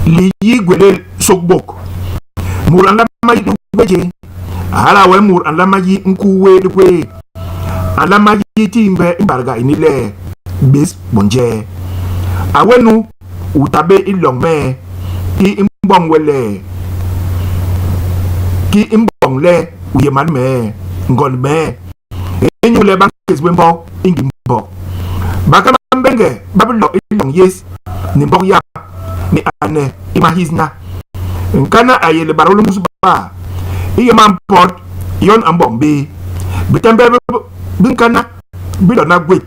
Liyi gwélél sôkbôk. Mut a nlama yi ligwé jé. Hala wee mut a nlama yi nkuu wéé ligwé. A nlama yi timbhe i mbadga ini le, bés bo njee? A we nu u ta bé i loñ mee, kii i mboñ we le kii i mboñ le u yé man mee, ngond mee? Inyule ba nkés bé mbok i ngim mbok. Bakén ba Mbenge ba bi lo i loñ yés ni mbok yap, ni ane i mahisna. Nkana a yé le bada mbus baa, i yom a mpot yon a mboñ bé. Bitembee bi Nkana bi lona gwét.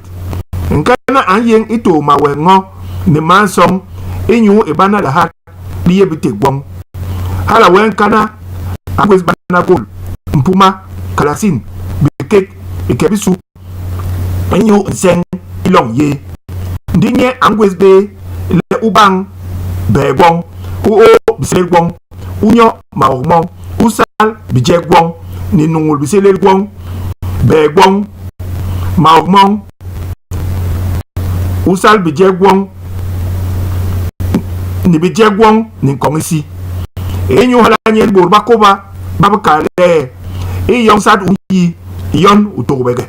Nkana a nyéñ i too mawee ño ni maasoñ inyu i bana lihat li yé biték gwoñ. Hala wee Nkana a ngwés bana gôl, mpuma, kalasin, bikék i ke bisu inyu nseñ i loñ yé. Ndi nye a ngwés bé le u bañ bee gwoñ, u ôô bisélél gwoñ, u nyo maok moñ, u sal bijek gwoñ ni nuñul bisélél gwoñ, bee gwoñ, maok moñ, u sal bijek gwoñ ni bijek gwoñ ni nkoñ isi. Inyu hala nyen bôt ba kôba ba bi kal le, I yoñ sat u nyi, yon u tôgbege.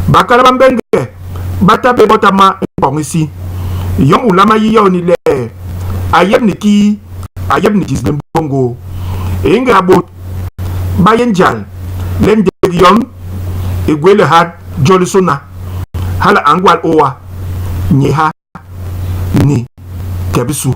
Bakana ba Mbenge ba ta bé botama i nkoñ isi. Yom u nlama yi yo ni le, a yep ni kii, a yep ni jis li mbôngôô. I ngéda bôt ba yé njal le ndék yon i gwé lihat jolisôna, hala a ngwal ôa, nyiha, ni ke bisu.